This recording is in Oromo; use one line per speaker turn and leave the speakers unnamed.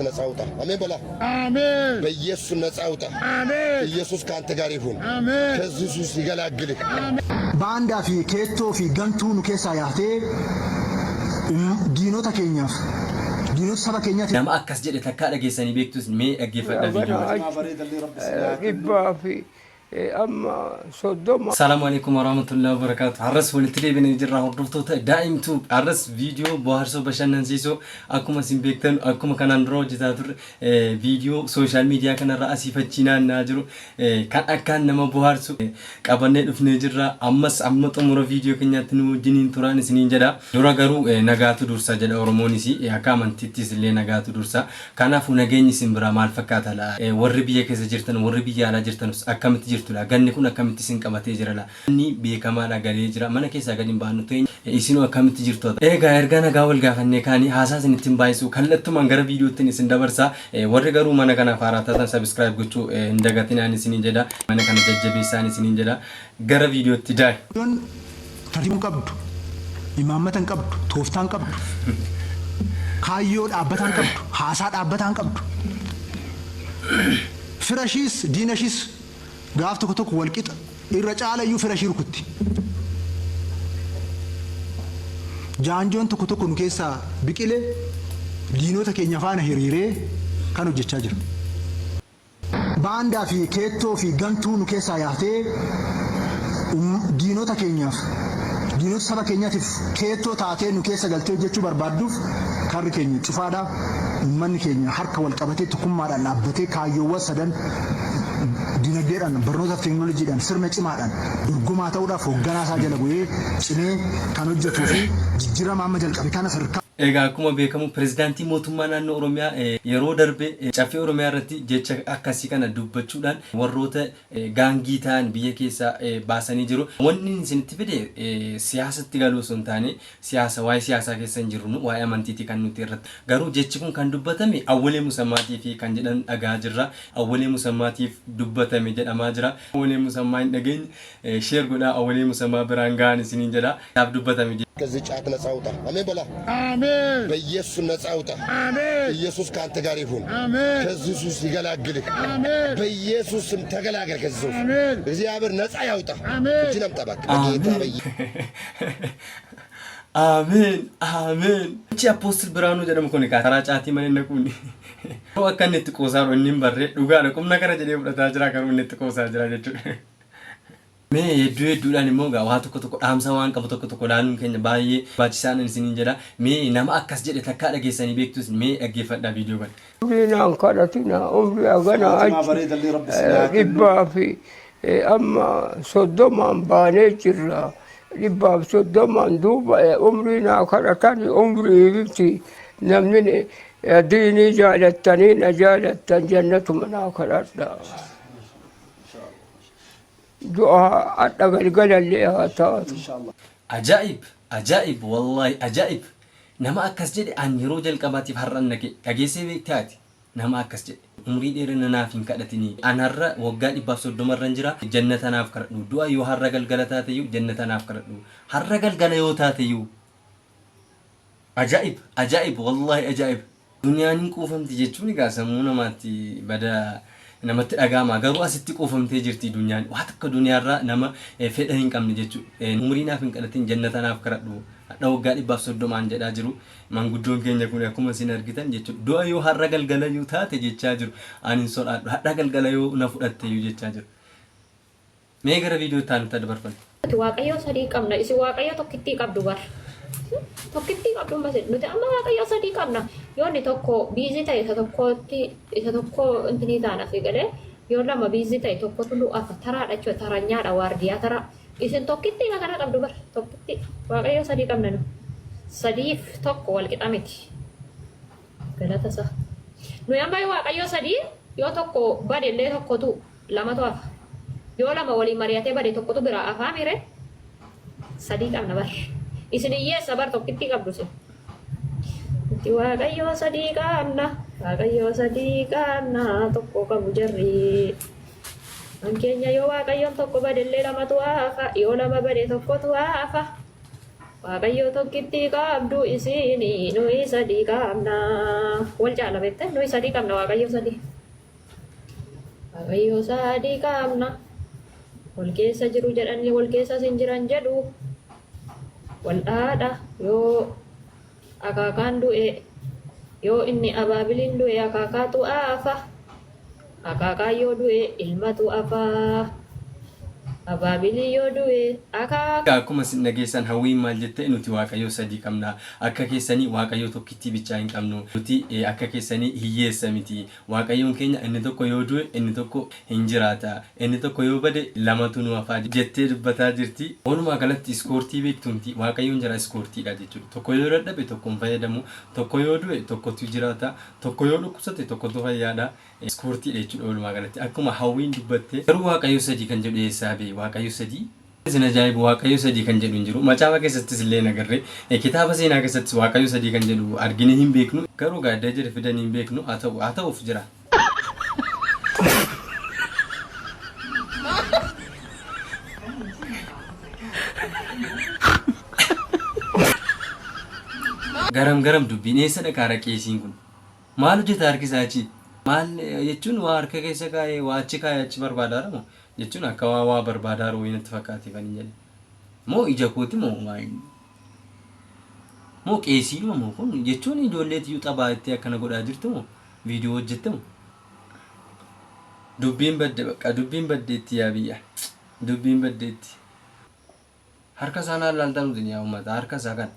ነፃ ውጣ። አሜን በላ።
አሜን።
በኢየሱስ ነፃ ውጣ።
አሜን።
ኢየሱስ ከአንተ ጋር ይሁን።
አሜን።
ከዚህ ሱስ ይገላግልህ።
Baandaa fi keettoo fi gantuu nu keessaa yaaftee diinota keenyaaf diinota saba keenyaatiif
Nama akkas jedhe takkaa dhageessanii beektus mee dhaggeeffadha viidiyoo kana.
Dhibbaa fi amma 30.
Salaamu alaikum warahmatullahi wabarakatuh. Har'as walitti deebinee jirra hordoftoota Daa'imtuu. Har'as viidiyoo bohaarsoo bashannansiisoo akkuma isin beektan akkuma kanaan dura hojjetaa turre viidiyoo social media kanarra asii fachi naanna'aa jiru kan akkaan nama bohaarsu qabannee dhufnee jirra. Ammas amma xumura viidiyoo keenyaatti nu wajjiniin turaan isiniin jedha. Dura garuu nagaatu dursa jedha Oromoonis akka amantiittis illee nagaatu dursa. Kanaafuu nageenyi isin biraa maal fakkaata laa? Warri biyya keessa jirtan warri biyya alaa jirtanus akkamitti jirtu laa? Ganni kun akkamitti isin qabatee jira laa? Inni beekamaadha galee jira. Mana keessaa gadi hin baanu teenya. Isinoo akkamitti jirtu? Egaa ergaa nagaa wal gaafannee kaanii haasaa isinitti hin baay'isu kallattumaan gara viidiyoottiin isin dabarsa. Warri garuu mana kanaaf haaraa taatan subscribe gochuu hin dagatinaan isiniin jedha. Mana kana jajjabeessaan isiniin jedha. Gara viidiyootti daay.
Yoon tartiiba hin qabdu, imaammata hin qabdu, tooftaa hin qabdu, kaayyoo dhaabbataa hin qabdu, haasaa dhaabbataa hin qabdu. Fira ishiis diina ishiis gaaf tokko tokko wal qixa irra caala iyyuu fira ishii rukutti. Jaanjoon tokko tokko nu keessaa biqile diinota keenya faana hiriiree kan hojjechaa jira. Baandaa fi keettoo fi gantuu nu keessaa yaaftee diinota keenyaaf diinota saba keenyaatiif keettoo taatee nu keessa galtee hojjechuu barbaadduuf karri keenya cufaadha. Uummanni keenya harka wal qabatee tokkummaadhaan dhaabbatee kaayyoowwan sadan dinagdeedhaan, barnootaaf teekinooloojiidhaan sirna cimaadhaan dorgomaa ta'uudhaaf hoogganaa isaa jala bu'ee cimee kan hojjetuu fi jijjiirama amma jalqabe kana sadarkaa
Egaa akkuma beekamu pirezidaantii mootummaa naannoo Oromiyaa yeroo darbe caffee Oromiyaa irratti jecha akkasii kana dubbachuudhaan warroota gaangii ta'an biyya keessaa baasanii jiru. Wanni inni isinitti fide siyaasatti galuu osoo hin taane siyaasa waa'ee siyaasaa keessa hin jirru nu waa'ee amantiiti kan nuti irratti. Garuu jechi kun kan dubbatame Awwalee Musammaatiifi kan jedhan dhagahaa jirra. Awwalee Musammaatiif dubbatame jedhamaa jira. Awwalee Musammaa hin dhageenye share godhaa Awwalee Musammaa biraan gahaan isiniin jedha. Isaaf dubbatame.
ከዚህ ጫት ነፃ ውጣ። አሜን በላ።
አሜን።
በኢየሱስ ነፃ ውጣ።
አሜን።
ኢየሱስ ከአንተ ጋር ይሁን።
አሜን።
ከዚህ ሱስ ይገላግልህ።
አሜን።
በኢየሱስ ስም ተገላገል ከዚህ ሱስ።
አሜን።
እግዚአብሔር ነፃ ያውጣ።
አሜን።
እጅን አምጣ እባክህ በጌታ
Ameen. Ameen. Ameen. Achi Apostle Biraanuu jedhamu kun karaa caatii mana naquun akka inni itti qoosaa jiru inni hin barree dhugaadha qubna kana jedhee fudhataa jira garuu inni itti qoosaa jira jechuudha. Mee hedduu hedduudhaan immoo gaa waa tokko tokko dhaamsa waan qabu tokko tokko laaluun keenya baay'ee barbaachisaadha isiniin jedha. Mee nama akkas jedhe takkaa dhageessanii beektus mee dhaggeeffadhaa viidiyoo kana.
Umrii naan kadhatina umrii hagana achi dhibbaa fi amma 30n baanee jirra. Dhibbaaf 30n duuba umrii naa kadhatani umrii miti namni diinii jaalattanii na jaalattan jannatuma naa kadhadha. Du'a hadha galgalallee haa taatu.
Ajaa'ib! Ajaa'ib! Wallaahi ajaa'ib! Nama akkas jedhe an yeroo jalqabaatiif har'an dhage. Dhageessee beektaa ati? Nama akkas jedhe. Umrii dheerina naaf hin kadhatinii. An har'a waggaa 130 irran jira. Jannata naaf kadhadhu. Du'a yoo har'a galgala taateyyuu jannata naaf kadhadhu. Har'a galgala yoo taateyyuu. Ajaa'ib! Ajaa'ib! Wallaahi ajaa'ib! Duniyaan hin quufamti jechuun egaa sammuu namaatti bada namatti dhaga'ama. Garuu asitti quufamtee jirti duniyaan. Waa takka duniyaarraa nama fedha hin qabne jechuudha. Umrii naaf hin kadhatin jannata naaf kadhadhu. Hadha waggaa 130n jedhaa jiru. Manguddoon keenya kun akkuma isin argitan jechuudha. Du'a yoo har'a galgala yoo taate jechaa jiru. Ani hin sodaadhu. Hadha galgala yoo na fudhatte iyyuu jechaa jiru. Mee gara viidiyoo itti aanutti dabarfanna.
Nuti Waaqayyoo sadii qabna. Isin Waaqayyoo tokkittii qabdu bar. Tokkittii qabdu ammas nuti amma Waaqayyoo sadii qabna. Yoo inni tokko busy ta'e isa tokkotti isa tokko intinii taana si galee yoo lama busy ta'e tokkotu nu hafa taraadha jechuudha taranyaadha waardiyaa taraa. Isin tokkittii kana qabdu bar tokkittii Waaqayyoo sadii qabna nu. Sadiif tokko wal qixa miti. Galata isaa. Nuyi amma Waaqayyoo sadii yoo tokko bade illee tokkotu lamatu hafa. Yoo lama waliin mari'atee bade tokkotu biraa hafaa mire sadii qabna bar. Isin hiyyeessa bar tokkittii qabdu isin. Nuti Waaqayyoo sadii qabna. Waaqayyoo sadii qabna tokko qabu jarri. Kan keenya yoo Waaqayyoon tokko bade illee lamatu hafa. Yoo lama bade tokkotu hafa. Waaqayyo tokkittii qabdu isin, nuyi sadii qabna. Wal caala beekte, nuyi sadii qabna, Waaqayyo sadii. Waaqayyo sadii qabna. Wal keessa jiru jedhanii wal keessas hin jiran jedhu. Wal dhaadha yoo akaakaan du'e, yoo inni abaabiliin du'e akaakaatu afa. Akaakaan yoo du'e ilmatu afa. Abaabiliin yoo du'e akaakaa.
Akkuma isin dhageessan Hawwiin maal jette? Nuti Waaqayyoo sadii qabna. Akka keessanii Waaqayyoo tokkittii bichaa hin qabnu. Nuti akka keessanii hiyyeessa miti. Waaqayyoon keenya inni tokko yoo du'e inni tokko hin jiraata. Inni tokko yoo bade lamatu nu hafaa jettee dubbataa jirti. Walumaa galatti iskoortii beektumti. Waaqayyoon jara iskoortiidha jechuudha. Tokko yoo dadhabe tokko hin fayyadamu. Tokko yoo du'e tokkotu jiraata. Tokko yoo dhukkubsate tokkotu fayyaadha. Iskoortiidha jechuudha walumaa galatti. Akkuma Hawwiin dubbatte. Garuu Waaqayyo sadii kan jedhu eessaa ba'e? Waaqayyo sadii? Isin ajaa'ibu, Waaqayyo sadii kan jedhu hin jiru. Macaafa keessattis illee hin agarre. Kitaaba seenaa keessattis Waaqayyo sadii kan jedhu arginee hin beeknu. Garuu egaa iddoo jira fidanii hin beeknu. Haa ta'u, haa ta'uuf jira. Garam garam dubbiin, eessa dhaqaara qeesiin kun? Maal hojjeta harki isaa achi? Maal jechuun waa harka keessa kaa'ee waa achi kaa'ee achi barbaadaara moo? Jechuun akka waa waa barbaadaaru wayii natti fakkaate kan hin jedhe. Moo ija kooti moo maal? Moo qeesiidhuma moo kun jechuun ijoolleetiyyuu xabaa itti akkana godhaa jirtu moo? Viidiyoo hojjette moo? Dubbiin badde bakka, dubbiin baddeetti yaa biyya. Dubbiin baddeetti. Harka isaa naan laaltan nuti yaa uummata, harka isaa kana.